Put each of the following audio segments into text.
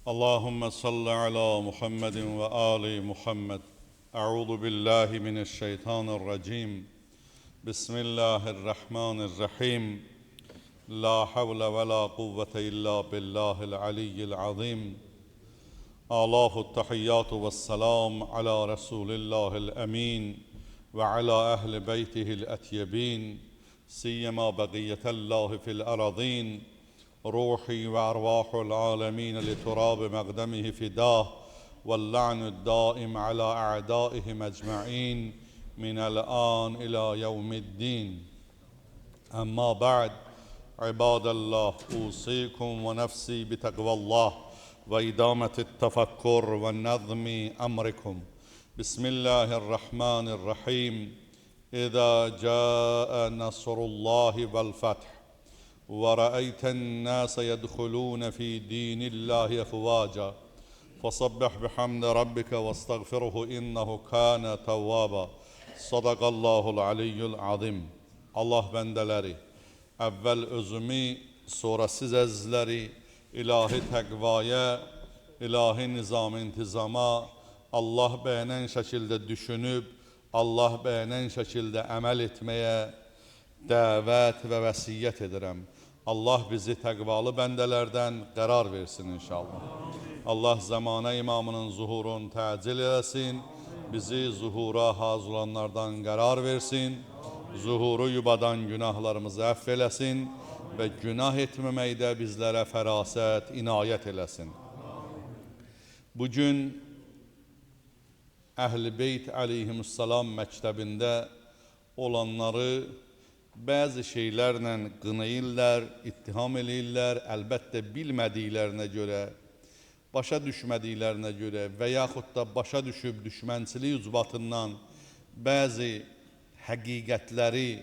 Allahümme salli ala Muhammedin ve ali Muhammed. Euzu billahi mineşşeytanirracim. Bismillahirrahmanirrahim. La havle ve la kuvvete illa billahil aliyyil azim. Alafut tahiyyatu vesselam ala Resulillahil emin ve ala ehli beytihil etyebin. Siyema bagiyetallahi fil aradin. روحي وأرواح العالمين لتراب مقدمه فداه واللعن الدائم على أعدائهم أجمعين من الآن إلى يوم الدين. أما بعد، عباد الله، أوصيكم ونفسي بتقوى الله وإدامة التفكر والنظم أمركم. بسم الله الرحمن الرحيم. إذا جاء نصر الله والفتح ورأيت الناس يدخلون في دين الله أفواجا فصبح بحمد ربك واستغفره إنه كان توابا. صدق الله العلي العظيم. Allah bəndələri, əvvəl özümü, sonra siz əzizləri ilahi təqvaya, ilahi nizam-intizama, Allah bəyənən şəkildə düşünüb, Allah bəyənən şəkildə əməl etməyə dəvət və vəsiyyət edirəm. Allah bizi təqvalı bəndələrdən qərar versin inşallah. Allah zəmanə imamının zuhurunu təcil eləsin, bizi zuhura hazır olanlardan qərar versin, zuhuru yubadan günahlarımızı əfv eləsin və günah etməməkdə bizlərə fərasət, inayət eləsin. Bugün Əhl-i Beyt əleyhimussalam məktəbində olanları bəzi şeylərlə qınayırlar, ittiham eləyirlər, əlbəttə bilmədiklərinə görə, başa düşmədiklərinə görə və yaxud da başa düşüb düşmənçilik ucbatından bəzi həqiqətləri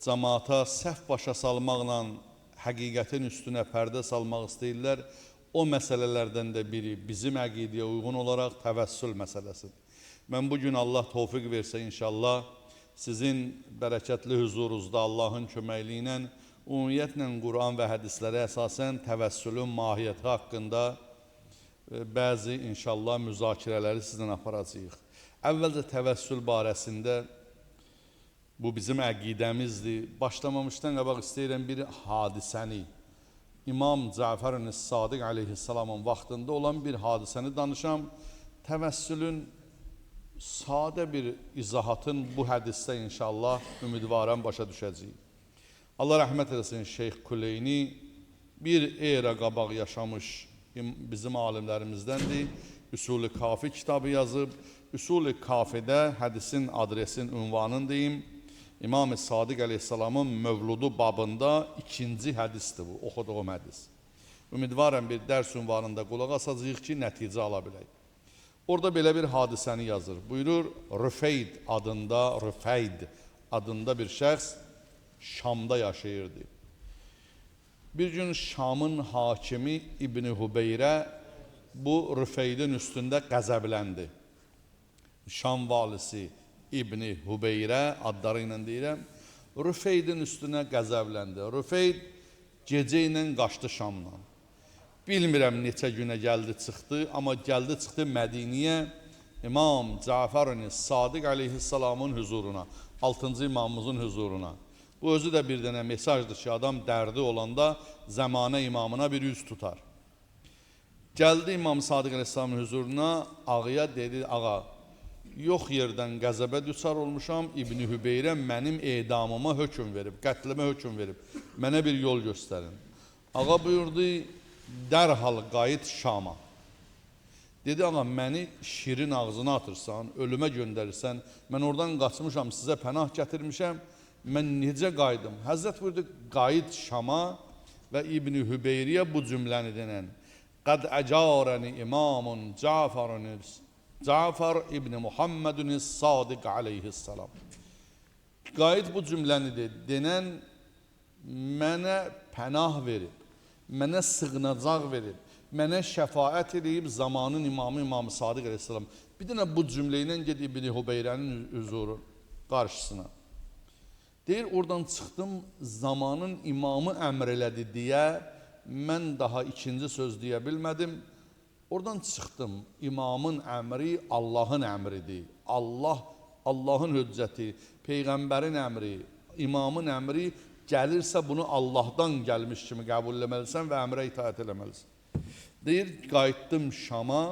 cəmaata səhv başa salmaqla həqiqətin üstünə pərdə salmaq istəyirlər. O məsələlərdən də biri bizim əqidəyə uyğun olaraq təvəssül məsələsidir. Mən bugün Allah tövfiq versə inşallah sizin bərəkətli hüzurunuzda Allahın köməkliyi ilə ümumiyyətlə Quran və hədislərə əsasən təvəssülün mahiyyəti haqqında bəzi inşallah müzakirələri sizlə aparacağıq. Əvvəlcə təvəssül barəsində bu bizim əqidəmizdir. Başlamamışdan qabaq istəyirəm bir hadisəni, İmam Cəfər Sadiq əleyhissalamın vaxtında olan bir hadisəni danışam. Təvəssülün sadə bir izahatın bu hədisdə inşallah ümidvaram başa düşəcəyik. Allah rəhmət eləsin Şeyx Kuleyni bir era qabaq yaşamış bizim alimlərimizdəndir. Üsul-i Kafi kitabı yazıb. Üsul-i Kafidə hədisin adresin ünvanını deyim. İmam-ı Sadiq əleyhissalamın mövludu babında ikinci hədisdir bu, oxuduğum hədis. Ümidvaram bir dərs ünvanında qulaq asacağıq ki, nəticə ala bilək. Orada belə bir hadisəni yazır. Buyurur, Rüfeyd adında bir şəxs Şamda yaşayırdı. Bir gün Şamın hakimi İbn-i Hübeyrə bu Rüfeydin üstündə qəzəbləndi. Şam valisi İbn-i Hübeyrə adları ilə deyirəm, Rüfeydin üstünə qəzəbləndi. Rüfeyd gecə ilə qaçdı Şamdan. Bilmirəm neçə günə gəldi çıxdı, amma gəldi çıxdı Mədiniyə İmam Cəfər Sadiq əleyhissalamın hüzuruna, 6-cı imamımızın hüzuruna. Bu özü də bir dənə mesajdır ki, adam dərdi olanda zəmanə imamına bir üz tutar. Gəldi İmam Sadiq əleyhissalamın hüzuruna, ağaya dedi, ağa, yox yerdən qəzəbə düçar olmuşam, İbn-i Hübeyrə mənim edamıma hökm verib, qətlimə hökm verib, mənə bir yol göstərin. Ağa buyurdu, dərhal qayıt Şama. Dedi, ağa, məni şirin ağzına atırsan, ölümə göndərirsən, mən oradan qaçmışam, sizə pənah gətirmişəm, mən necə qayıdım? Həzrət buyurdu, qayıt Şama və İbn-i Hübeyriyə bu cümləni denən. Qad əcarəni imamun Cəfər İbn-i Muhammedun Sadiq aleyhissalam. Qayıt bu cümləni denən mənə pənah verib, mənə sığınacaq verib, mənə şəfaət eləyib zamanın imamı, İmam-ı Sadiq əleyhissalam. Bir dənə bu cümlə ilə ged İbn-i Hübeyrənin hüzuru qarşısına. Deyir, oradan çıxdım, zamanın imamı əmr elədi deyə mən daha ikinci söz deyə bilmədim. Oradan çıxdım. İmamın əmri Allahın əmridir. Allah, Allahın hüccəti, Peyğəmbərin əmri, imamın əmri gəlirsə bunu Allahdan gəlmiş kimi qəbul eləməlisən və əmrə itaət eləməlisən. Deyir, qayıtdım Şama.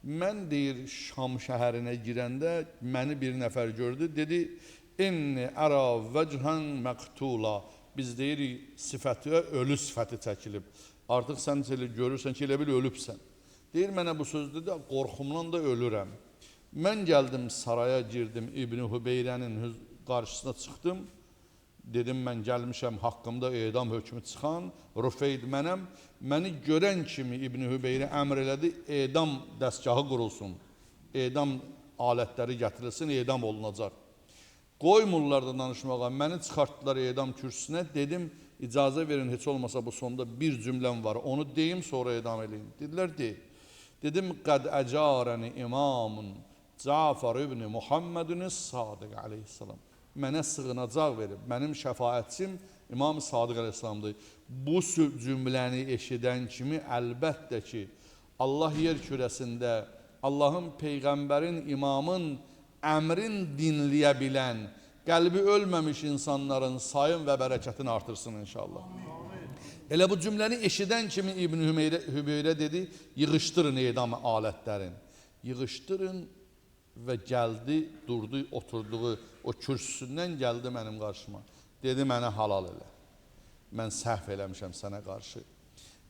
Mən deyir, Şam şəhərinə girəndə məni bir nəfər gördü. Dedi, inni əra vəchən məqtula. Biz deyirik, sifəti ölü sifəti çəkilib. Artıq sən elə görürsən ki, elə bil ölübsən. Deyir, mənə bu söz dedi, qorxumdan da ölürəm. Mən gəldim, saraya girdim, İbn-i Hübeyrənin qarşısına çıxdım. Dedim, mən gəlmişəm, haqqımda edam hökmü çıxan, Rüfeyd mənəm. Məni görən kimi İbn-i Hübeyrə əmr elədi, edam dəstgahı qurulsun. Edam alətləri gətirilsin, edam olunacaq. Qoymurlar da danışmağa, məni çıxartdılar edam kürsüsünə. Dedim, icazə verin, heç olmasa bu sonda bir cümləm var, onu deyim, sonra edam eləyin. Dedilər, de. Dedim, qəd əcarəni imamun Cafar ibn Muhammedin Sadiq aleyhissalam. Mənə sığınacaq verib, mənim şəfaətçim İmam Sadiq aleyhissalamdır. Bu cümləni eşidən kimi əlbəttə ki, Allah yer kürəsində Allahın, Peyğəmbərin, imamın əmrin dinləyə bilən, qəlbi ölməmiş insanların sayın və bərəkətini artırsın inşallah. Elə bu cümləni eşidən kimi İbn-i Hübeyrə dedi, yığışdırın edam alətlərin. Yığışdırın və gəldi, durdu, oturduğu o kürsüsündən gəldi mənim qarşıma. Dedi, mənə halal elə. Mən səhv eləmişəm sənə qarşı.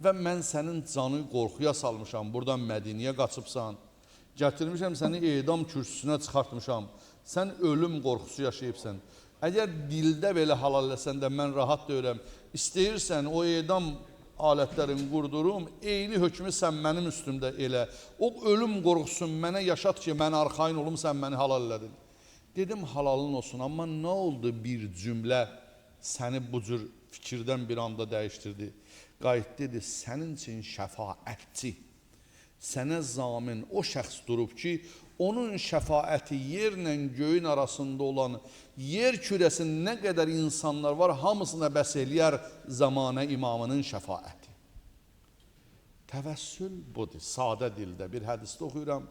Və mən sənin canı qorxuya salmışam, buradan Mədiniyə qaçıbsan. Gətirmişəm səni edam kürsüsünə çıxartmışam. Sən ölüm qorxusu yaşayıbsan. Əgər dildə belə halal eləsən də mən rahat deyirəm. İstəyirsən o edam alətlərini qurdurum, eyni hökmü sən mənim üstümdə elə. O ölüm qorxusunu mənə yaşat ki, mən arxayın olum, sən məni halal elədin. Dedim, halalın olsun, amma nə oldu bir cümlə səni bu cür fikirdən bir anda dəyişdirdi? Qayıt dedi, sənin üçün şəfaətçi, sənə zamin o şəxs durub ki, onun şəfaəti yerlə göyün arasında olan yer kürəsində nə qədər insanlar var, hamısına bəs eləyər zamanə imamının şəfaəti. Təvəssül budur, sadə dildə bir hədisdə oxuyuram.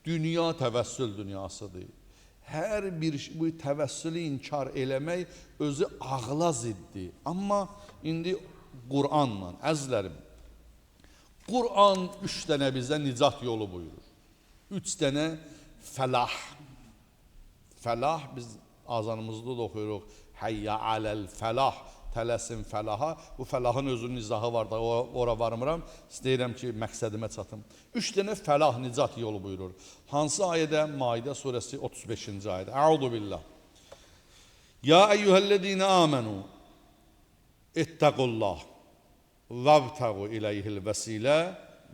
Dünya təvəssül dünyasıdır. Hər bir bu təvəssülü inkar eləmək özü ağla ziddir. Amma indi Qur'anla, əzizlərim, Qur'an 3 dənə bizə nicat yolu buyurur. 3 dənə fəlah. Fəlah biz azanımızda da oxuyuruq. Həyyə aləl fəlah, tələsin fəlaha. Bu fəlahın özünün izahı var da, ora varmıram. İstəyirəm ki, məqsədimə çatım. 3 dənə fəlah nicat yolu buyurur. Hansı ayədə? Maidə surəsi 35-ci ayədə. Əudu billah. Ya eyyuhəl-ləzīnə amenu ittəqullah vəbtəğu iləyhil vəsilə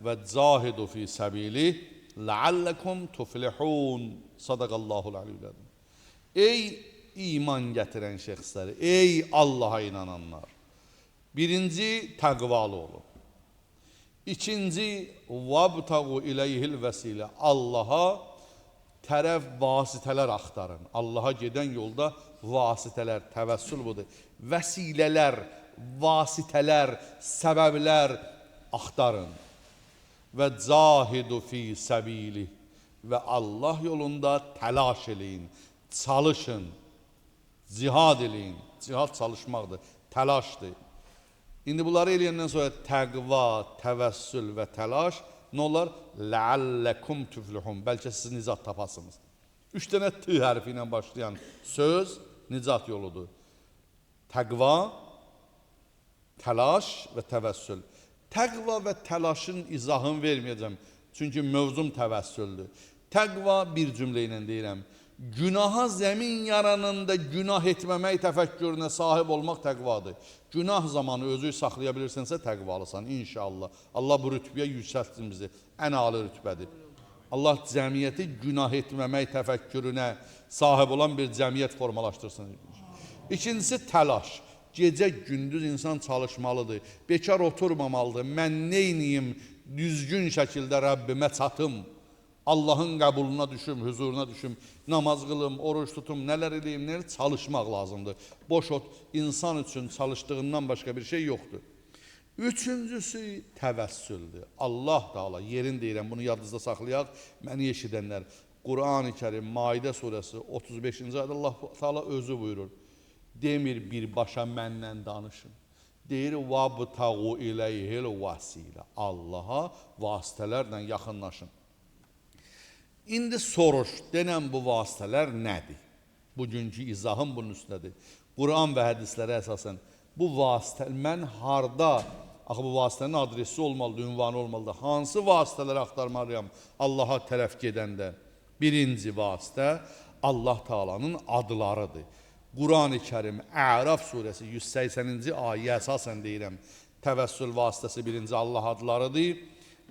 və cahidu fi səbilih ləalləkum tuflihun. Sadaqallahul aliyyul əzim. Ey iman gətirən şəxsləri, ey Allaha inananlar. Birinci, təqvalı olun. İkinci, vəbtəğu iləyhil vəsilə. Allaha tərəf vasitələr axtarın. Allaha gedən yolda vasitələr, təvəssül budur. Vəsilələr, vasitələr, səbəblər axtarın. Və cahidu fi səbilih. Və Allah yolunda təlaş eləyin, çalışın, cihad eləyin. Cihad çalışmaqdır, təlaşdır. İndi bunları eləyəndən sonra təqva, təvəssül və təlaş nə olar? Ləalləkum tüflihun. Bəlkə siz nicat tapasınız. 3 dənə T hərfi ilə başlayan söz nicat yoludur. Təqva, təlaş və təvəssül. Təqva və təlaşın izahını verməyəcəm. Çünki mövzum təvəssüldür. Təqva bir cümlə ilə deyirəm. Günaha zəmin yaranında günah etməmək təfəkkürünə sahib olmaq təqvadır. Günah zamanı özü saxlaya bilirsənsə təqvalısan inşallah. Allah bu rütbəyə yüksəltsin bizi. Ən ali rütbədir. Allah cəmiyyəti günah etməmək təfəkkürünə sahib olan bir cəmiyyət formalaşdırsın. İkincisi təlaş. Gecə gündüz insan çalışmalıdır. Bekar oturmamalıdır. Mən neyniyim düzgün şəkildə Rəbbimə çatım. Allahın qəbuluna düşüm, hüzuruna düşüm, namaz qılım, oruç tutum, nələr eləyim, nələr çalışmaq lazımdır. Boş ot insan üçün çalışdığından başqa bir şey yoxdur. Üçüncüsü təvəssüldür. Allah Teala, yerin deyirəm, bunu yadınızda saxlayaq, məni eşidənlər. Qur'an-ı Kərim, Maidə surəsi 35-ci ayədə Allah Teala özü buyurur. Demir birbaşa mənlə danışın. Deyir, vabtağu iləyhil vəsilə. Allaha vasitələrlə yaxınlaşın. İndi soruş, denən bu vasitələr nədir? Bugünkü izahım bunun üstündədir. Quran və hədislərə əsasən bu vasitə, mən harda, axı bu vasitənin adresi olmalıdır, ünvanı olmalıdır. Hansı vasitələri axtarmalıyam Allaha tərəf gedəndə? Birinci vasitə Allah Taala'nın adlarıdır. Qur'an-ı Kərim Əraf surəsi 180-ci ayə əsasən deyirəm. Təvəssül vasitəsi birinci Allah adlarıdır.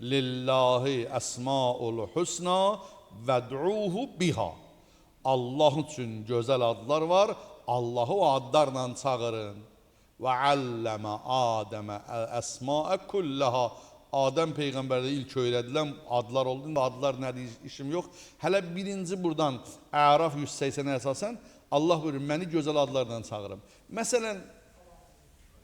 Lillahi əsmaul husna vəd'uhu biha. Allah üçün gözəl adlar var. Allahı o adlarla çağırın. Və alləmə Adəmə əsmaə kullaha. Adəm peyğəmbərdə ilk öyrədilən adlar oldu. Adlar nədir, işim yox. Hələ birinci buradan Əraf 180-ə əsasən Allah buyurur, məni gözəl adlarla çağırın. Məsələn,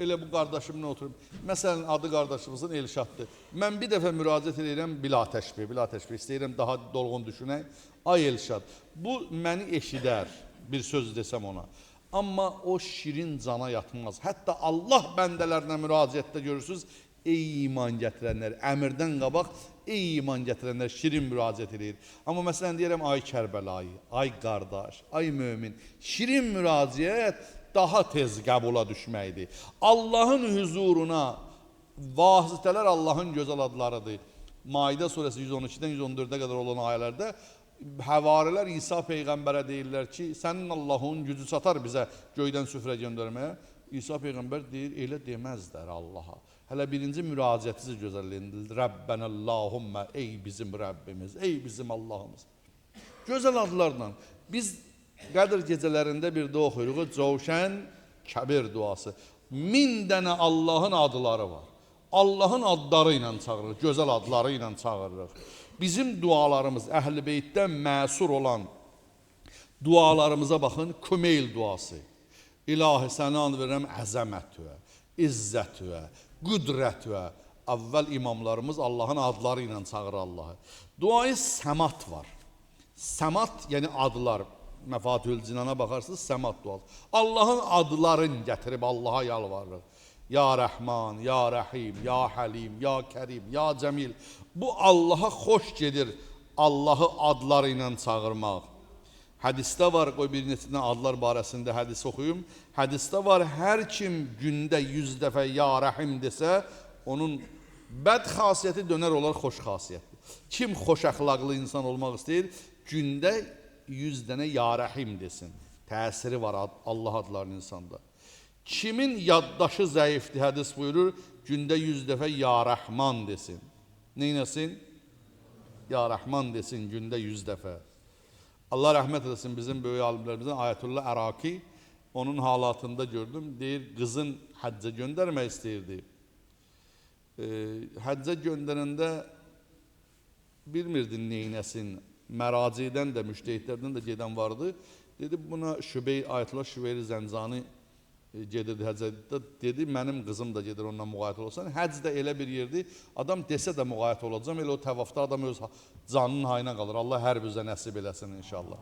elə bu qardaşımla oturub. Məsələn, adı qardaşımızın Elşaddır. Mən bir dəfə müraciət edirəm bila təşbih, bila təşbih istəyirəm daha dolğun düşünək. Ay Elşad, bu məni eşidər, bir söz desəm ona. Amma o şirin cana yatmaz. Hətta Allah bəndələrinə müraciətdə görürsünüz, ey iman gətirənlər, əmirdən qabaq, ey iman gətirənlər şirin müraciət edir. Amma məsələn deyirəm, ay Kərbəlayı, ay qardaş, ay mömin, şirin müraciət daha tez qəbula düşməkdir. Allahın hüzuruna vasitələr Allahın gözəl adlarıdır. Maidə surəsi 112-dən 114-ə qədər olan ayələrdə həvarilər İsa peyğəmbərə deyirlər ki, sənin Allahın gücü çatar bizə göydən süfrə göndərməyə. İsa peyğəmbər deyir, elə deməzlər Allaha. Hələ birinci müraciətinizi gözəlləyindir. Rəbbənəllahümmə, ey bizim Rəbbimiz, ey bizim Allahımız. Gözəl adlarla. Biz Qədir gecələrində bir dua oxuyuruq, Covşən Kəbir duası. 1000 dənə Allahın adları var. Allahın adları ilə çağırırıq, gözəl adları ilə çağırırıq. Bizim dualarımız, Əhl-i Beytdən məsur olan dualarımıza baxın, Kümeyl duası. İlahi sənə and verirəm əzəmətüə, izzətüə, qüdrətüə. Əvvəl imamlarımız Allahın adları ilə çağırır Allahı. Duayı səmat var. Səmat, yəni adlar. Məfatihül Cinana baxarsınız, səmat duası. Allahın adlarını gətirib Allaha yalvarırıq. Ya Rəhman, Ya Rəhim, Ya Həlim, Ya Kərim, Ya Cəmil. Bu Allaha xoş gedir Allahı adları ilə çağırmaq. Hədisdə var, qoy bir neçə adlar barəsində hədis oxuyum. Hədisdə var, hər kim gündə 100 dəfə Ya Rəhim desə, onun bəd xasiyyəti dönər olar xoş xasiyyətli. Kim xoş əxlaqlı insan olmaq istəyir, gündə 100 dənə Ya Rəhim desin. Təsiri var Allah adlarının insanda. Kimin yaddaşı zəifdir, hədis buyurur, gündə 100 dəfə Ya Rəhman desin. Neynəsin? Ya Rəhman desin gündə 100 dəfə. Allah rəhmət eləsin bizim böyük alimlərimizdən Ayətullah Əraki, onun halatında gördüm, deyir, qızın həccə göndərmək istəyirdi. Həccə göndərəndə bilmirdi neynəsin, məracidən də, müştehidlərdən də gedən vardı. Dedi, buna Ayətullah Şübeyri Zəncani gedirdi həccə, dedi, mənim qızım da gedir ondan müğayət olsan. Həcc də elə bir yerdir, adam desə də müğayət olacam, elə o təvafda adam öz canının hayına qalır. Allah hər bizə nəsib eləsin inşallah.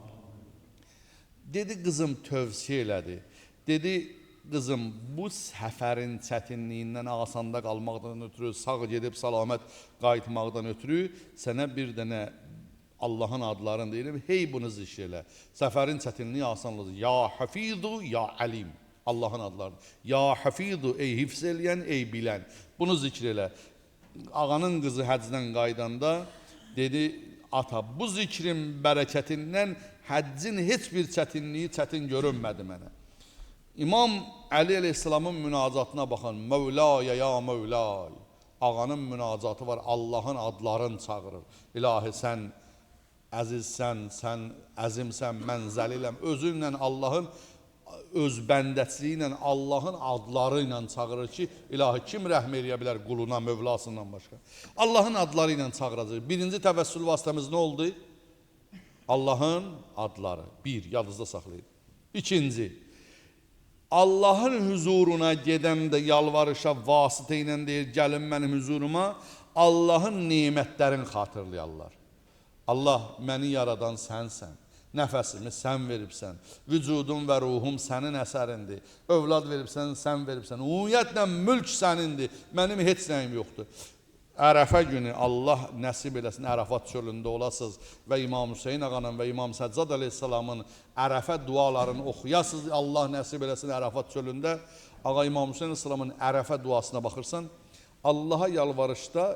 Dedi, qızım tövsiyə elədi. Dedi, qızım, bu səfərin çətinliyindən asanda qalmaqdan ötürü, sağ gedib salamət qayıtmaqdan ötürü sənə bir dənə Allahın adlarını deyirəm, hey bunu zikr elə. Səfərin çətinliyi asan olacaq. Ya Həfizu, ya Əlim. Allahın adlarıdır. Ya Həfizu, ey hifz eləyən, ey bilən. Bunu zikr elə. Ağanın qızı həccdən qaydanda dedi, ata, bu zikrin bərəkətindən həccin heç bir çətinliyi çətin görünmədi mənə. İmam Əli əleyhissalamın münacatına baxın. Mövlaya ya Mövlay. Ağanın münacatı var, Allahın adlarını çağırır. İlahi, sən əzizsən, sən əzimsən, mən zəliləm. Özünlə Allahın öz bəndəçiliyi ilə, Allahın adları ilə çağırır ki, ilahi kim rəhm eləyə bilər quluna, mövlasından başqa? Allahın adları ilə çağıracaq. Birinci təvəssül vasitəmiz nə oldu? Allahın adları. Bir, yadınızda saxlayın. İkinci, Allahın huzuruna gedəndə yalvarışa vasitə ilə deyir, gəlin mənim huzuruma, Allahın nemətlərini xatırlayarlar. Allah, məni yaradan sənsən, nəfəsimi sən veribsən, vücudum və ruhum sənin əsərindir, övlad veribsən, sən veribsən, ümumiyyətlə mülk sənindir, mənim heç nəyim yoxdur. Ərəfə günü Allah nəsib eləsin, Ərəfat çölündə olasınız və İmam Hüseyin ağanın və İmam Səccad əleyhissalamın Ərəfə dualarını oxuyasınız, Allah nəsib eləsin Ərəfat çölündə. Ağa İmam Hüseyin əleyhissalamın Ərəfə duasına baxırsan, Allaha yalvarışda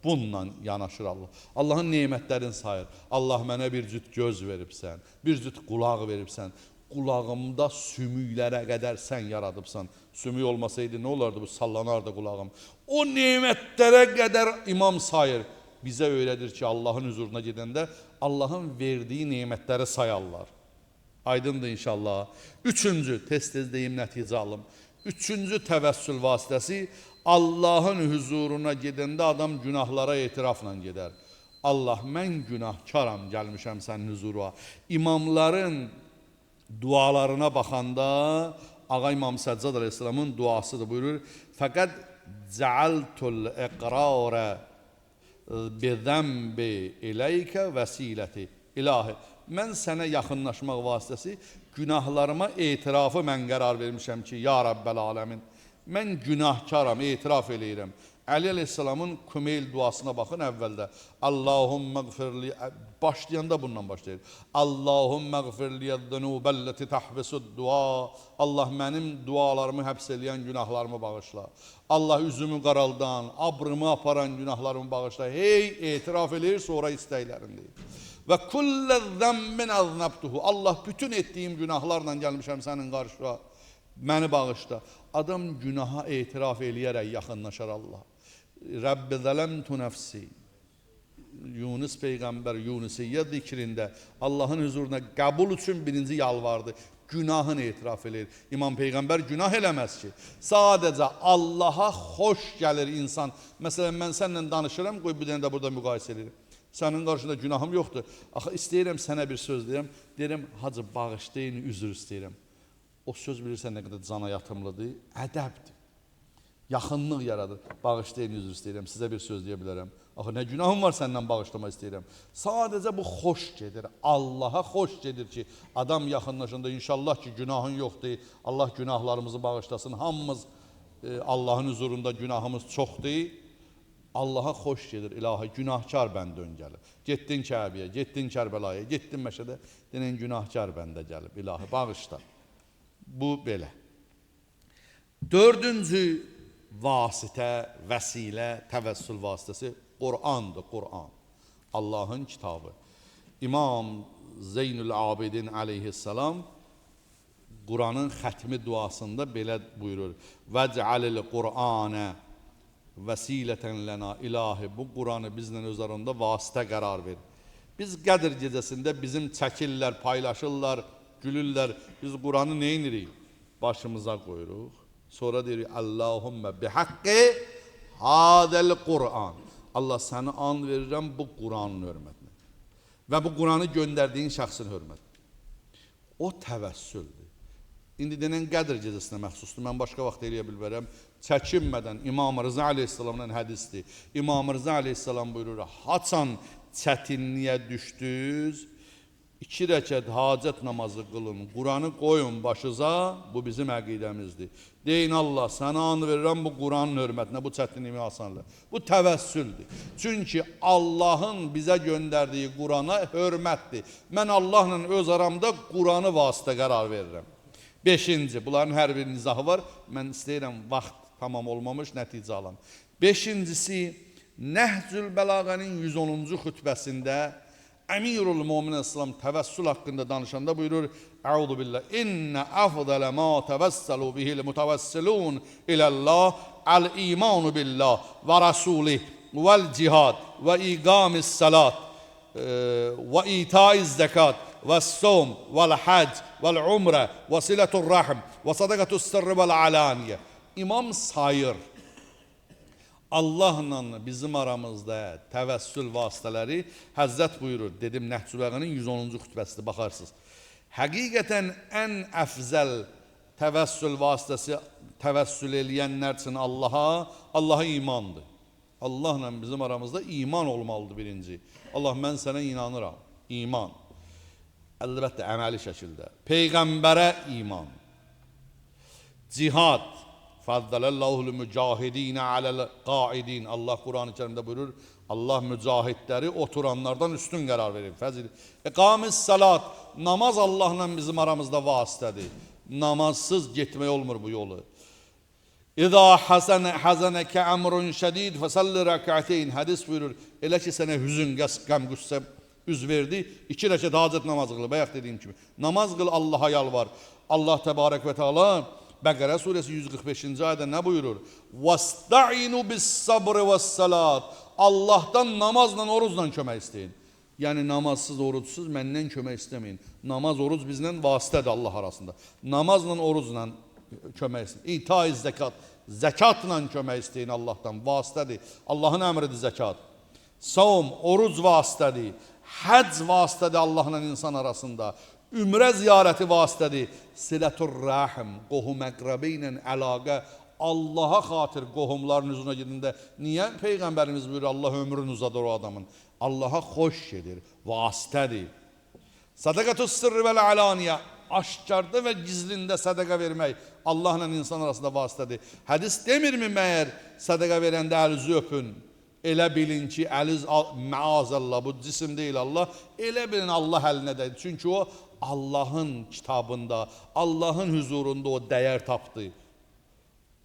bununla yanaşır Allah. Allahın nemətlərini sayır. Allah mənə bir cüt göz veribsən, bir cüt qulaq veribsən. Qulağımda sümüklərə qədər sən yaradıbsan. Sümük olmasaydı nə olardı bu? Sallanardı qulağım. O nemətlərə qədər imam sayır. Bizə öyrədir ki, Allahın huzuruna gedəndə Allahın verdiyi nemətləri sayarlar. Aydındır inşallah. Üçüncü, tez-tez deyim, nəticə alım. Üçüncü təvəssül vasitəsi, Allahın huzuruna gedəndə adam günahlara etirafla gedər. Allah, mən günahkaram, gəlmişəm sənin huzuruna. İmamların dualarına baxanda Ağa İmam Səccad əleyhissalamın duasıdır, buyurur. Fəqəd cəaltul iqrarə bi zənbi iləykə vəsiləti. İlahi, mən sənə yaxınlaşmaq vasitəsi günahlarıma etirafı mən qərar vermişəm ki, ya Rəbbəl aləmin, mən günahkaram, etiraf eləyirəm. Əli əleyhissalamın Kümeyl duasına baxın əvvəldə. Allahümmə qfirli, başlayanda bundan başlayır. Allahümmə qfirli zünubəlləti təhbisud dua. Allah mənim dualarımı həbs eləyən günahlarımı bağışla. Allah üzümü qaraldan, abrımı aparan günahlarımı bağışla. Hey, etiraf eləyir, sonra istəklərini deyir. Və kullə zəmbin əznəbtuhu. Allah bütün etdiyim günahlarla gəlmişəm sənin qarşına. Məni bağışla. Adam günaha etiraf eləyərək yaxınlaşar Allah. Rəbbi zələmtu nəfsi. Yunus Peyğəmbər Yunusiyyə zikrində Allahın huzuruna qəbul üçün birinci yalvardı. Günahını etiraf eləyir. İmam Peyğəmbər günah eləməz ki. Sadəcə Allaha xoş gəlir insan. Məsələn, mən səninlə danışıram, qoy bir dənə də burada müqayisə eləyirəm. Sənin qarşında günahım yoxdur. Axı istəyirəm sənə bir söz deyirəm. Deyirəm, hacı bağışlayın, üzr istəyirəm. O söz bilirsən nə qədər cana yatımlıdır? Ədəbdir. Yaxınlıq yaradır. Bağışlayın, üzr istəyirəm, sizə bir söz deyə bilərəm. Axı nə günahım var səndən bağışlamaq istəyirəm. Sadəcə bu xoş gedir. Allaha xoş gedir ki, adam yaxınlaşanda inşallah ki günahın yoxdur. Allah günahlarımızı bağışlasın. Hamımız Allahın huzurunda günahımız çoxdur. Allaha xoş gedir. İlahi, günahkar bəndə ön gəlir. Getdin Kəbəyə, getdin Kərbəlaya, getdin Məşədə, denən günahkar bəndə gəlib. İlahi, bağışla. Bu belə. Dördüncü vasitə, vəsilə, təvəssül vasitəsi Qur'andır, Qur'an. Allahın kitabı. İmam Zeynül Abidin əleyhissalam Qur'anın xətmi duasında belə buyurur. Vəc'alil Qur'anə vəsilətən lənə, ilahi, bu Qur'anı bizlə öz arasında vasitə qərar ver. Biz Qədir gecəsində bizim çəkirlər, paylaşırlar, gülürlər. Biz Qur'anı nə edirik? Başımıza qoyuruq. Sonra deyirik, Allahümmə bihaqqi hadəl Qur'an. Allah səni and verirəm bu Qur'anın hörmətinə. Və bu Qur'anı göndərdiyin şəxsin hörmətinə. O təvəssüldür. İndi denən Qədir gecəsinə məxsusdur. Mən başqa vaxt eləyə bilmərəm. Çəkinmədən İmam Rıza əleyhissalamdan hədisdir. İmam Rıza əleyhissalam buyurur, haçan çətinliyə düşdünüz, 2 rəkət hacət namazı qılın, Quranı qoyun başınıza, bu bizim əqidəmizdir. Deyin Allah, sənə and verirəm bu Quranın hörmətinə, bu çətinliyimi asanla. Bu təvəssüldür. Çünki Allahın bizə göndərdiyi Qurana hörmətdir. Mən Allahla öz aramda Quranı vasitə qərar verirəm. Beşinci, bunların hər birinin izahı var. Mən istəyirəm, vaxt tamam olmamış, nəticə alam. Beşincisi, Nəhcül Bəlağənin 110-cu xütbəsində Əmirul Mömin Əleyhissalam təvəssül haqqında danışanda buyurur: Əuzu billah, innə əfdələ ma təvəssəlu bihil mütəvəssilun ilallah əl-imanu billah və rasulih vəl cihad və iqamis salat və itaiz zəkat və som vəl hac vəl umrə və silətur rahm və sadaqatus sirri vəl alaniyə. İmam sayır. Allahla bizim aramızda təvəssül vasitələri Həzrət buyurur, dedim Nəhcül Bəlağənin 110-cu xütbəsidir, baxarsınız. Həqiqətən ən əfzəl Təvəssül vasitəsi, təvəssül eləyənlər üçün Allaha, Allaha imandır. Allahla bizim aramızda iman olmalıdır birinci. Allah, mən sənə inanıram. İman. Əlbəttə, əməli şəkildə. Peyğəmbərə iman. Cihad. Fəddələllahul mücahidinə aləl qaidin. Allah Quran-ı Kərimdə buyurur, Allah mücahidləri oturanlardan üstün qərar verir. Fəzil. İqamis salat. Namaz Allahla bizim aramızda vasitədir. Namazsız getmək olmur bu yolu. İza hazanəkə əmrun şədid fəsalli rəkəteyn. Hədis buyurur, elə ki sənə hüzün, qəm, qüssə üz verdi, 2 rəkət hacət namazı qıl. Bayaq dediyim kimi. Namaz qıl, Allaha yalvar. Allah təbarək və teala Bəqərə surəsi 145-ci ayədə nə buyurur? Vəstəinu bis-sabr vəs-salat. Allahdan namazla, oruzla kömək istəyin. Yəni namazsız, orucsuz məndən kömək istəməyin. Namaz, oruc bizlə vasitədir Allah arasında. Namazla, oruzla kömək istəyin. İta-i zəkat. Zəkatla kömək istəyin Allahdan. Vasitədir. Allahın əmridir zəkat. Savm, oruc vasitədir. Həcc vasitədir Allahla insan arasında. Ümrə ziyarəti vasitədir. Silətur rəhim, qohum əqrəbə ilə əlaqə, Allaha xatir qohumların huzuruna gedəndə niyə Peyğəmbərimiz buyurur, Allah ömrünü uzadır o adamın? Allaha xoş gedir, vasitədir. Sədəqətü sirri vəl alaniyə, aşkarda və gizlində sədəqə vermək Allahla insan arasında vasitədir. Hədis demirmi məyər sədəqə verəndə əl-üzü öpün? Elə bilin ki, əliz, maazallah, bu cisim deyil Allah, elə bilin Allah əlinə dəydi. Çünki o, Allahın kitabında, Allahın huzurunda o dəyər tapdı.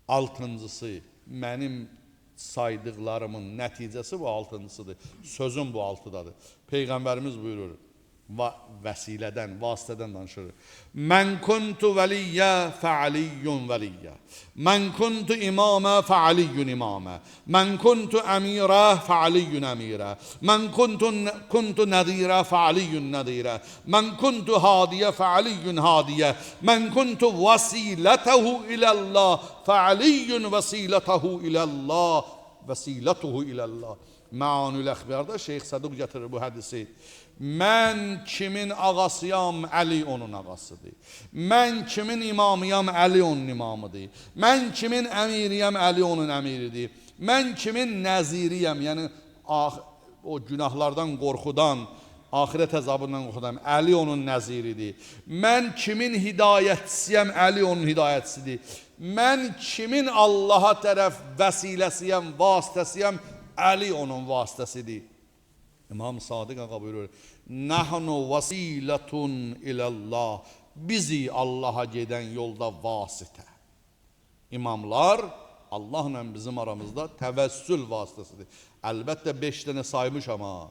Altıncısı, mənim saydıqlarımın nəticəsi bu altıncısıdır. Sözüm bu altıdadır. Peyğəmbərimiz buyurur, vəsilədən, vasitədən danışır. Mən kuntu vəliyyə fəaliyyun vəliyyə. Mən kuntu imamə fəaliyyun imamə. Mən kuntu əmirə fəaliyyun əmirə. Mən kuntu nədirə fəaliyyun nədirə. Mən kuntu hadiyə fəaliyyun hadiyə. Mən kuntu vəsilətəhu ilallah fəaliyyun vəsilətəhu ilallah. Vəsilətuhu ilallah. Məanül Əxbarda Şeyx Səduq gətirir bu hədisi. Mən kimin ağasıyam, Əli onun ağasıdır. Mən kimin imamıyam, Əli onun imamıdır. Mən kimin əmiriyəm, Əli onun əmiridir. Mən kimin nəziriyəm, yəni o günahlardan qorxudan, axirət əzabından qorxudan, Əli onun nəziridir. Mən kimin hidayətçisiyəm, Əli onun hidayətçisidir. Mən kimin Allaha tərəf vəsiləsiyəm, vasitəsiyəm, Əli onun vasitəsidir. İmam Sadiq ağa buyurur, Nəhnu vasilətun ilallah. Bizi Allaha gedən yolda vasitə. İmamlar Allahla bizim aramızda təvəssül vasitəsidir. Əlbəttə 5 dənə saymış amma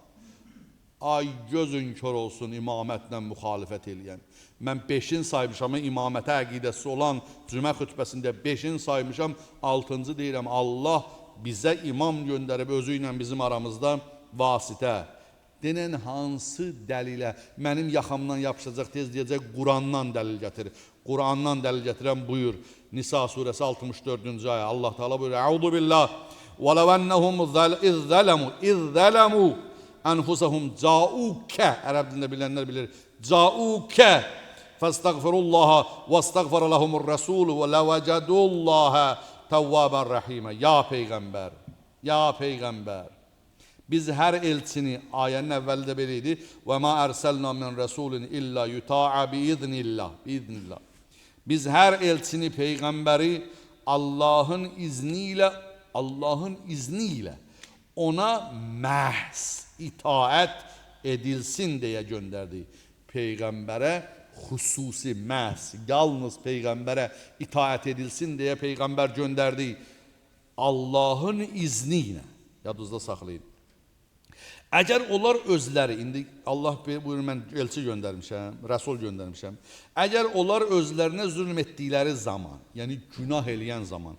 ay gözün kör olsun imamətlə müxalifət eləyən. Mən 5-in saymışam, imamətə əqidəsi olan cümə xütbəsində 5-in saymışam, 6-cı deyirəm, Allah bizə imam göndərib özü ilə bizim aramızda vasitə. Denən hansı dəlilə mənim yaxamdan yapışacaq, tez deyəcək, Qurandan dəlil gətir. Qurandan dəlil gətirən buyur. Nisa surəsi 64-cü ayə. Allah Teala buyurur: Əuzu billah və ləv ennəhum izzələmu ənfusəhum caukə. Ərəb dilində bilənlər bilir. Caukə fəstəğfirullaha vəstəğfara ləhumur rəsul və ləvəcədullaha təvvəbən rəhimə. Ya Peyğəmbər, ya Peyğəmbər. Biz hər elçini, ayənin əvvəli də belə idi. Və ma ərsəlna min rəsulin illə yuta'a biiznillah. Biiznillah. Biz hər elçini, peyğəmbəri Allahın izni ilə, Allahın izni ilə ona məhz itaət edilsin deyə göndərdik. Peyğəmbərə xüsusi məhz, yalnız peyğəmbərə itaət edilsin deyə peyğəmbər göndərdik. Allahın izni ilə. Yadınızda saxlayın. Əgər onlar özləri, indi Allah buyurur, mən elçi göndərmişəm, rəsul göndərmişəm. Əgər onlar özlərinə zülm etdikləri zaman, yəni günah eləyən zaman,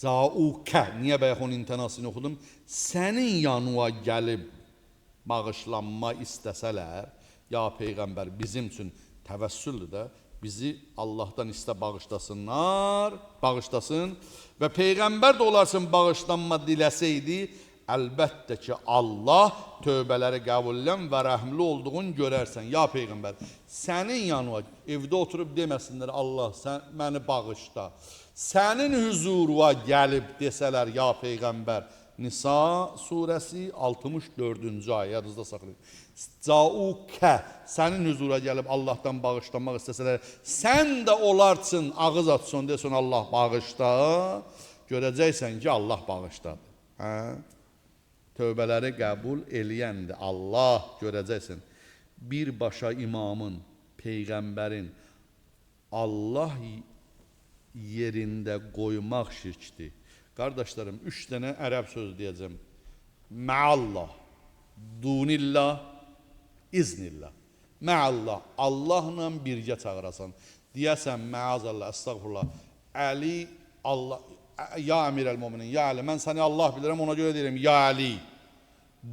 caukə, niyə bayaq onun intanasını oxudum, sənin yanına gəlib bağışlanma istəsələr, ya Peyğəmbər bizim üçün təvəssüldür də, bizi Allahdan istə bağışlasınlar, bağışlasın və Peyğəmbər də onlar üçün bağışlanma diləsəydi, Əlbəttə ki, Allah tövbələri qəbul edən və rəhimli olduğunu görərsən. Ya Peyğəmbər, sənin yanına evdə oturub deməsinlər, Allah sən məni bağışla. Sənin hüzuruna gəlib desələr, ya Peyğəmbər, Nisa surəsi 64-cü ayə, yadınızda saxlayın. Caukə, sənin hüzura gəlib Allahdan bağışlanmaq istəsələr, sən də onlar üçün ağız açsın, desin Allah bağışla, görəcəksən ki, Allah bağışladı. Hə? Tövbələri qəbul eləyəndir. Allah, görəcəksən. Birbaşa imamın, peyğəmbərin Allah yerində qoymaq şirkdir. Qardaşlarım, 3 dənə ərəb sözü deyəcəm. Məallah, dunillah, iznillah. Məallah, Allahla birgə çağırasan. Deyəsən, məazallah, əstəğfurullah, Əli, Allah, ya əmir əl-müminin, ya Əli, mən səni Allah bilirəm, ona görə deyirəm, ya Əli.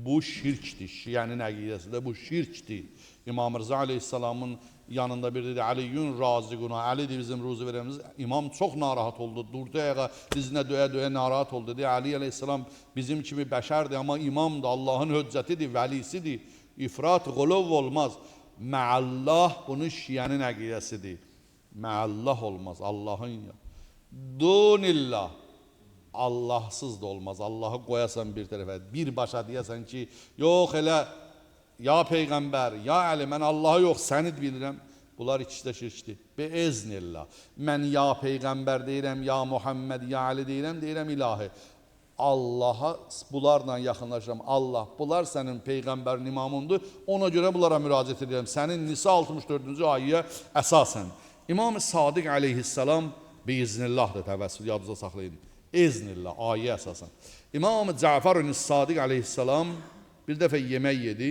Bu şirkdir, şiənin əqidəsində bu şirkdir. İmam Rıza aleyhissalamın yanında bir dedi, Əliyyün raziquna, Əlidir bizim ruzu verəmiz. İmam çox narahat oldu, durdu ayağa, dizinə döyə-döyə narahat oldu. Dedi, Əli aleyhissalam bizim kimi bəşərdir, amma imam da Allahın höccətidir, vəlisidir. İfrat, qulov olmaz. Məallah bunu şiənin əqidəsidir. Məallah olmaz, Allahın ya. Dunillah. Allahsız da olmaz. Allahı qoyasan bir tərəfə, bir başa deyəsən ki, yox elə ya Peyğəmbər, ya Əli, mən Allahı yox, səni bilirəm. Bunlar ikisi də şirkdir. Beeznillah. Mən ya Peyğəmbər deyirəm, ya Muhammed, ya Əli deyirəm, deyirəm ilahi. Allaha bunlarla yaxınlaşıram. Allah, bunlar sənin Peyğəmbərin imamındır. Ona görə bunlara müraciət edirəm. Sənin Nisa 64-cü ayəyə əsasən. İmam-ı Sadiq aleyhissalam biiznillah da təvəssül yadınıza saxlayın. İznillah, ayə əsasən. İmam-ı Cəfər-ü Sadiq aleyhissalam bir dəfə yemək yedi.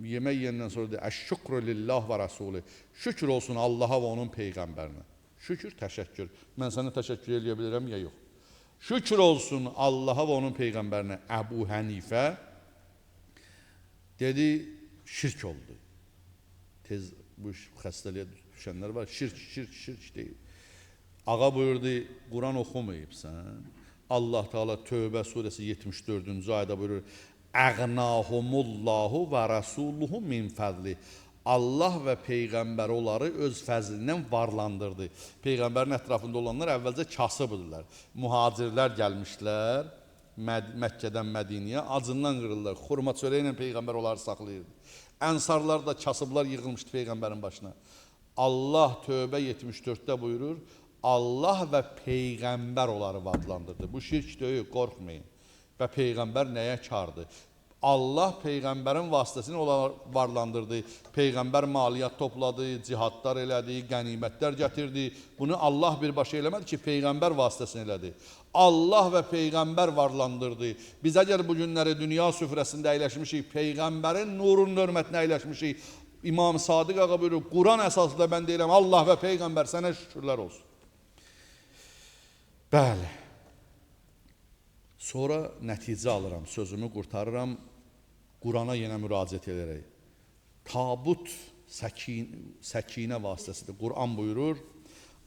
Yemək yeyəndən sonra dedi, Əş-şükrü lillah və rəsulü. Şükür olsun Allaha və onun Peyğəmbərinə. Şükür, təşəkkür. Mən sənə təşəkkür eləyə bilirəm ya yox. Şükür olsun Allaha və onun Peyğəmbərinə. Əbu Hənifə dedi, şirk oldu. Tez bu xəstəliyə düşənlər var. Şirk, şirk, şirk deyil. Ağa buyurdu, Quran oxumayıbsan. Allah Teala Tövbə surəsi 74-cü ayədə buyurur, Əğnahumullahu və rəsuluhu min fəzli. Allah və Peyğəmbər onları öz fəzlindən varlandırdı. Peyğəmbərin ətrafında olanlar əvvəlcə kasıb idilər. Mühacirlər gəlmişlər Məkkədən Mədiniyə, acından qırırlar. Xurma çörəyi ilə Peyğəmbər onları saxlayırdı. Ənsarlar da kasıblar yığılmışdı Peyğəmbərin başına. Allah Tövbə 74-də buyurur, Allah və Peyğəmbər onları vadlandırdı. Bu şirk deyil, qorxmayın. Və Peyğəmbər nəyə kardır? Allah Peyğəmbərin vasitəsini onları varlandırdı. Peyğəmbər maliyyat topladı, cihadlar elədi, qənimətlər gətirdi. Bunu Allah birbaşa eləmədi ki, Peyğəmbər vasitəsini elədi. Allah və Peyğəmbər varlandırdı. Biz əgər bu günləri dünya süfrəsində əyləşmişik, Peyğəmbərin nurunun hörmətinə əyləşmişik. İmam Sadiq ağa buyurur, Quran əsasında mən deyirəm, Allah və Peyğəmbər sənə şükürlər olsun. Bəli. Sonra nəticə alıram, sözümü qurtarıram, Qurana yenə müraciət edərək. Tabut səkinə vasitəsidir. Quran buyurur,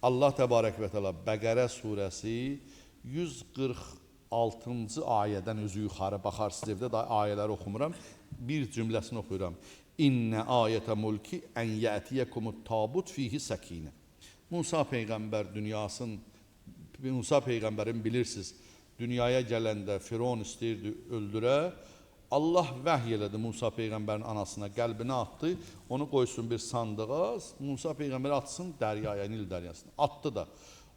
Allah təbarək və təala Bəqərə surəsi 146-cı ayədən özü yuxarı baxarsınız evdə, daha ayələri oxumuram, bir cümləsini oxuyuram. İnnə ayətə mulki ən yətiyəkumut tabut fihi səkinə. Musa Peyğəmbər dünyasın, Musa Peyğəmbərin bilirsiniz, dünyaya gələndə Firon istəyirdi öldürə, Allah vəhy elədi Musa Peyğəmbərin anasına, qəlbinə atdı, onu qoysun bir sandığa, Musa Peyğəmbəri atsın dəryaya, Nil dəryasına. Atdı da.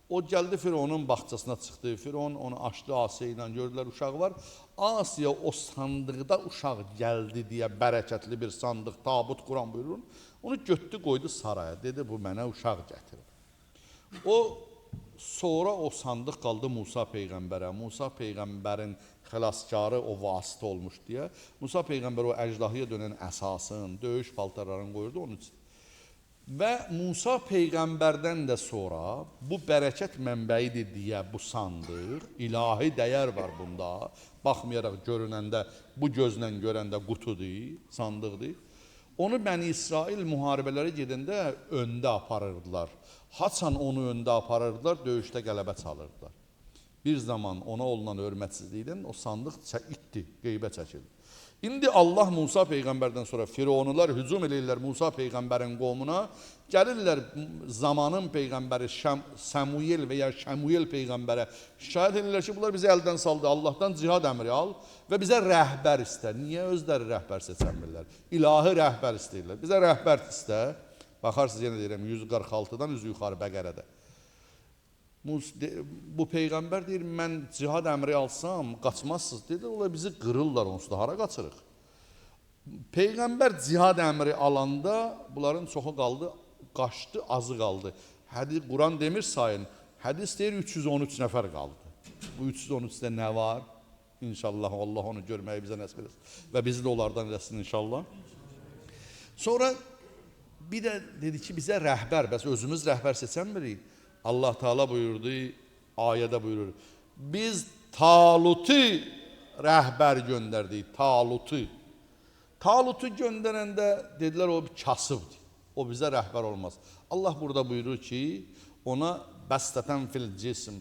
O gəldi Fironun bağçasına çıxdı, Firon onu açdı Asiya ilə, gördülər uşaq var. Asiya o sandıqda uşaq gəldi deyə bərəkətli bir sandıq, tabut Quran buyurur. Onu götdü, qoydu saraya, dedi bu mənə uşaq gətirib. O sonra o sandıq qaldı Musa Peyğəmbərə. Musa Peyğəmbərin xilaskarı o vasitə olmuş deyə. Musa Peyğəmbər o əjdahıya dönən əsasın, döyüş paltarlarını qoyurdu onun üçün. Və Musa Peyğəmbərdən də sonra bu bərəkət mənbəyidir deyə bu sandıq, ilahi dəyər var bunda. Baxmayaraq görünəndə, bu gözlə görəndə qutudur, sandıqdır. Onu Bəni İsrail müharibələrə gedəndə öndə aparırdılar. Haçan onu öndə aparırdılar, döyüşdə qələbə çalırdılar. Bir zaman ona olunan hörmətsizlikdən o sandıq itdi, qeybə çəkildi. İndi Allah Musa peyğəmbərdən sonra Fironular hücum eləyirlər Musa peyğəmbərin qovmuna. Gəlirlər zamanın peyğəmbəri Səmuel və ya Şəmuel peyğəmbərə şikayət edirlər ki, bunlar bizi əldən saldı, Allahdan cihad əmri al və bizə rəhbər istə. Niyə özləri rəhbər seçəmirlər? İlahi rəhbər istəyirlər. Bizə rəhbər istə. Baxarsınız, yenə deyirəm, 146-dan üzü yuxarı Bəqərədə. Bu peyğəmbər deyir, mən cihad əmri alsam, qaçmazsınız. Dedi, onlar bizi qırırlar onsuz da, hara qaçırıq? Peyğəmbər cihad əmri alanda bunların çoxu qaldı, qaçdı, azı qaldı. Hədis, Quran demir sayın, hədis deyir 313 nəfər qaldı. Bu 313-də nə var? İnşallah Allah onu görməyi bizə nəsib eləsin və bizi də onlardan eləsin inşallah. Sonra bir də dedi ki, bizə rəhbər, bəs özümüz rəhbər seçənmirik. Allah Teala buyurdu, ayədə buyurur, biz Talutu rəhbər göndərdik, Talutu. Talutu göndərəndə dedilər, o bir kasıbdır, o bizə rəhbər olmaz. Allah burada buyurur ki, ona bəstətən fil cism,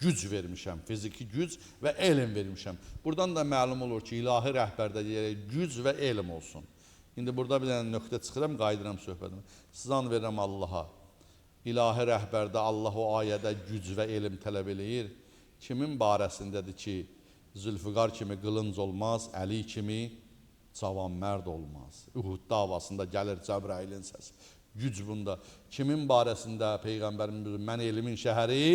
güc vermişəm, fiziki güc və elm vermişəm. Buradan da məlum olur ki, ilahi rəhbərdə deyərək güc və elm olsun. İndi burada bir dənə nöqtə çıxıram, qayıdıram söhbətimə. Sizə and verirəm Allaha. İlahi rəhbərdə Allah o ayədə güc və elm tələb eləyir. Kimin barəsindədir ki, Zülfüqar kimi qılınc olmaz, Əli kimi cavanmərd olmaz. Uhud davasında gəlir Cəbrailin səsi. Güc bunda. Kimin barəsində Peyğəmbərin buyurur, mən elmin şəhəri,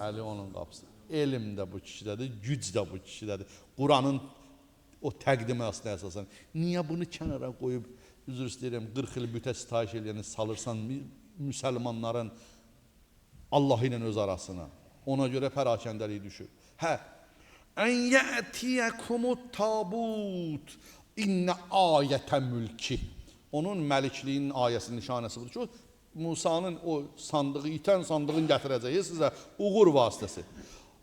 Əli onun qapısı. Elm də bu kişidədir, güc də bu kişidədir. Quranın o təqdimasına əsasən. Niyə bunu kənara qoyub, üzr istəyirəm, 40 il bütə sitayiş eləyəni salırsan müsəlmanların Allah ilə öz arasına? Ona görə pərakəndəlik düşür. Hə, ən yətiyəkumut tabut innə ayətə mülki. Onun məlikliyinin ayəsinin nişanəsi budur ki, Musanın o sandığı, itən sandığın gətirəcəyi sizə uğur vasitəsi.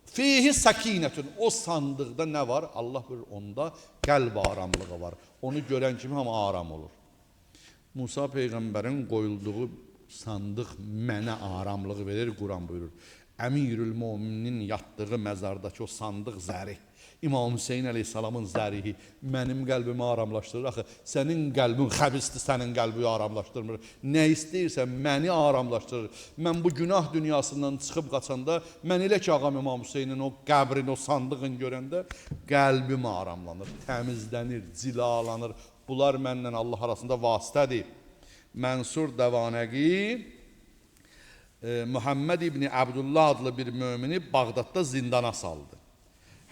Fihi səkinətün. O sandıqda nə var? Allah buyurur, onda qəlb aramlığı var. Onu görən kimi hamı aram olur. Musa peyğəmbərin qoyulduğu sandıq mənə aramlığı verir, Quran buyurur. Əmirül Möminin yatdığı məzardakı o sandıq zərih, İmam Hüseyin əleyhissalamın zərihi mənim qəlbimi aramlaşdırır. Axı, sənin qəlbin xəbisdir, sənin qəlbi aramlaşdırmır. Nə istəyirsən, məni aramlaşdırır. Mən bu günah dünyasından çıxıb qaçanda, mən elə ki, ağam İmam Hüseynin o qəbrin, o sandığın görəndə qəlbim aramlanır, təmizlənir, cilalanır. Bunlar mənlə Allah arasında vasitədir. Mənsur Dəvanəqi Muhammed İbni Əbdullah adlı bir mümini Bağdadda zindana saldı.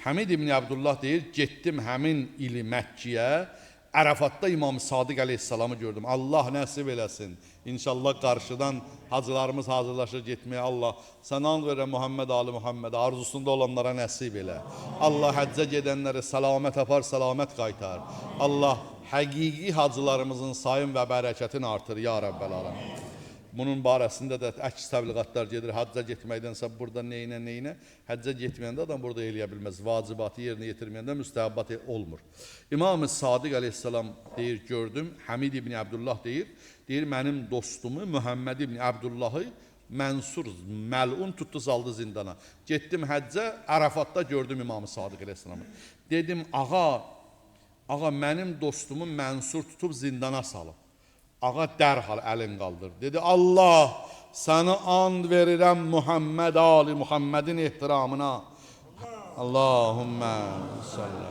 Həmid İbni Əbdullah deyir, getdim həmin ili Məkkiyə, Ərafatda İmam Sadiq əleyhissalamı gördüm. Allah nəsib eləsin. İnşallah qarşıdan hacılarımız hazırlaşır getməyə. Allah sənə and verirəm Muhammed Ali Muhammed, arzusunda olanlara nəsib elə. Allah həccə gedənləri səlamət apar, səlamət qaytar. Allah həqiqi hacılarımızın sayın və bərəkətini artır, ya Rəbbəl aləmin. Bunun barəsində də əks təbliğatlar gedir. Həcca getməkdənsə burada neyinə, neyinə. Həccə getməyəndə adam burada eləyə bilməz. Vacibatı yerinə yetirməyəndə müstəhəbbat olmur. İmam-ı Sadiq əleyhissalam deyir, gördüm. Həmid İbni Əbdullah deyir. Deyir, mənim dostumu Mühəmməd İbni Əbdullahı Mənsur məlun tutdu, saldı zindana. Getdim həccə, Ərafatda gördüm İmam-ı Sadiq əleyhissalamı. Dedim, ağa, ağa mənim dostumu Mənsur tutub zindana salıb. Ağa dərhal əlin qaldır. Dedi, Allah, səni and verirəm Muhammed Ali Muhammedin ehtiramına. Allahümmə salli.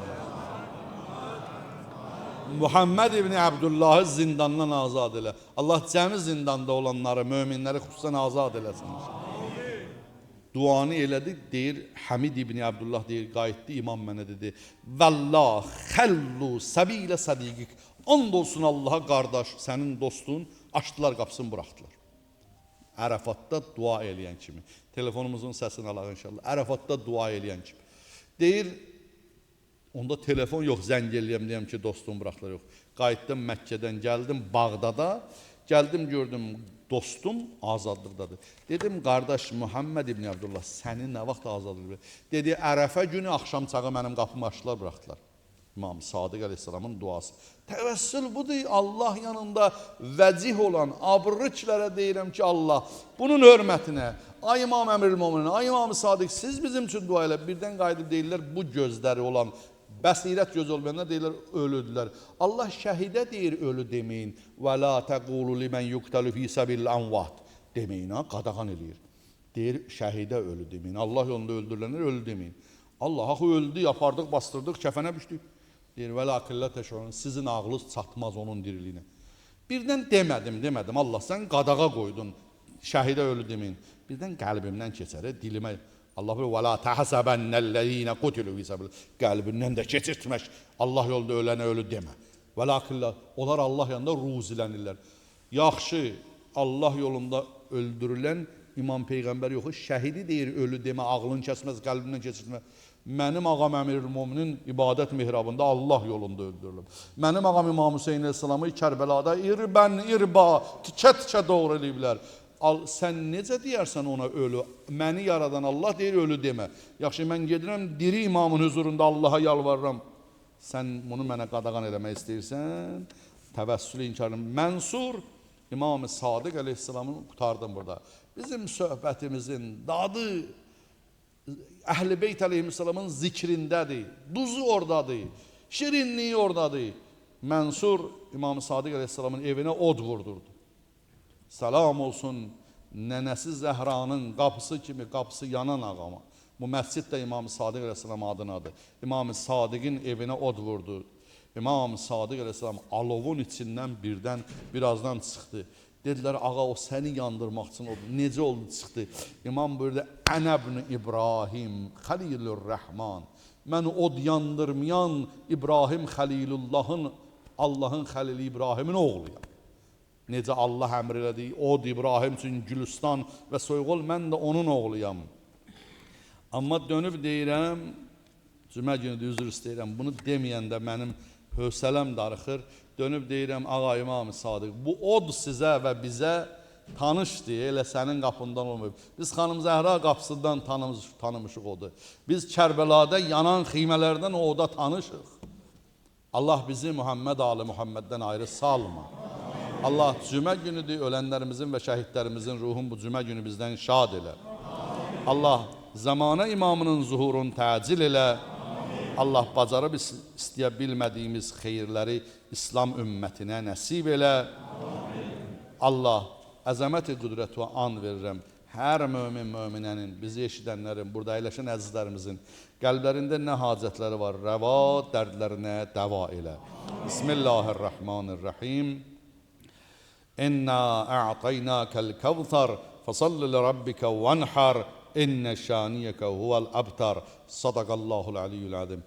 Muhammed İbni Əbdullahı zindandan azad elə. Allah cəmi zindanda olanları, möminləri xüsusən azad eləsin. Duanı elədi, deyir, Həmid İbni Əbdullah deyir, qayıtdı, imam mənə dedi, Vəllah, xəllu səbilə sadiqik. And olsun Allaha qardaş, sənin dostun, açdılar qapısını, buraxdılar. Ərafatda dua eləyən kimi. Telefonumuzun səsini alaq inşallah. Ərafatda dua eləyən kimi. Deyir, onda telefon yox, zəng eləyəm, deyəm ki, dostum buraxdılar, yox. Qayıtdım Məkkədən, gəldim Bağdada, gəldim gördüm, dostum azadlıqdadır. Dedim, qardaş Muhammed İbni Əbdullah, səni nə vaxt azad ediblər? Dedi, Ərəfə günü axşam çağı mənim qapımı açdılar, buraxdılar. İmam Sadiq əleyhissalamın duası. Təvəssül budur, Allah yanında vəcih olan abrıçlara deyirəm ki, Allah, bunun hörmətinə, Ay İmam Əmirül Möminin, ay İmam Sadiq, siz bizim üçün dua elə. Birdən qayıdıb deyirlər, bu gözləri olan, bəsirət gözü olmayanlar deyirlər, ölüdülər. Allah şəhidə deyir, ölü deməyin. Və la təqulu limən yuqtəlu fi səbil amvat deməyin, ha, qadağan eləyir. Deyir, şəhidə ölü deməyin. Allah yolunda öldürülənlər ölü deməyin. Allah axı öldü, apardıq, bastırdıq, kəfənə bükdük. Deyir, və lakin la təşurun, sizin ağlınız çatmaz onun diriliyinə. Birdən demədim, Allah sən qadağa qoydun, şəhidə ölü deməyin. Birdən qəlbimdən keçər, dilimə, Allah buyurur, və la təhsəbənnəl-ləzīnə qutilu fi səbilillah. Qəlbindən də keçirtmək, Allah yolunda ölənə ölü demə. Və lakin la, onlar Allah yanında ruzilənirlər. Yaxşı, Allah yolunda öldürülən İmam Peyğəmbər yox, şəhidi deyir, ölü demə, ağlın kəsməz, qəlbindən keçirtmə. Mənim ağam Əmirül Möminin ibadət mihrabında Allah yolunda öldürülüb. Mənim ağam İmam Hüseyin əleyhissalamı Kərbəlada irbən irba, tikə-tikə doğru eləyiblər. Sən necə deyərsən ona ölü? Məni yaradan Allah deyir, ölü demə. Yaxşı, mən gedirəm, diri imamın huzurunda Allaha yalvarıram. Sən bunu mənə qadağan eləmək istəyirsən? Təvəssülü inkarını. Mənsur, İmam-ı Sadiq əleyhissalamı qurtardım burada. Bizim söhbətimizin dadı Əhl-i Beyt əleyhissalamın zikrindədir. Duzu oradadır, şirinliyi oradadır. Mənsur İmam-ı Sadiq əleyhissalamın evinə od vurdurdu. Salam olsun nənəsi Zəhranın qapısı kimi qapısı yanan ağama. Bu məscid də İmam-ı Sadiq əleyhissalam adınadır. İmam-ı Sadiqin evinə od vurdu. İmam-ı Sadiq əleyhissalam alovun içindən birdən birazdan çıxdı. Dedilər, ağa o səni yandırmaq üçün oldu. Necə oldu çıxdı? İmam buyurdu, Ənəbni İbrahim, Xəlilur Rəhman. Mən od yandırmayan İbrahim Xəlilullahın, Allahın Xəlili İbrahimin oğluyam. Necə Allah əmr elədi, od İbrahim üçün Gülüstan və soyuq ol, mən də onun oğluyam. Amma dönüb deyirəm, cümə günü üzr istəyirəm, bunu deməyəndə mənim hövsələm darıxır. Dönüb deyirəm, ağa İmam-ı Sadiq, bu od sizə və bizə tanışdır, elə sənin qapından olmayıb. Biz xanım Zəhra qapısından tanımışıq odu. Biz Kərbəlada yanan xiymələrdən o oda tanışıq. Allah bizi Muhammed Ali Muhammeddən ayrı salma. Allah cümə günüdür, ölənlərimizin və şəhidlərimizin ruhun bu cümə günü bizdən şad elə. Allah zamana imamının zuhurunu təcil elə. Allah bacarıb istəyə bilmədiyimiz xeyirləri İslam ümmətinə nəsib elə. Allah əzəmət-i qüdrət və an verirəm. Hər mömin möminənin, bizi eşidənlərin, burada əyləşən əzizlərimizin qəlblərində nə hacətləri var, rəva dərdlərinə dəva elə. Bismillahirrahmanirrahim. İnna a'taynakal kevser fesalli li rabbike venhar. İnne şaniyeke huvel abtar. Sadakallahul aliyyul azim.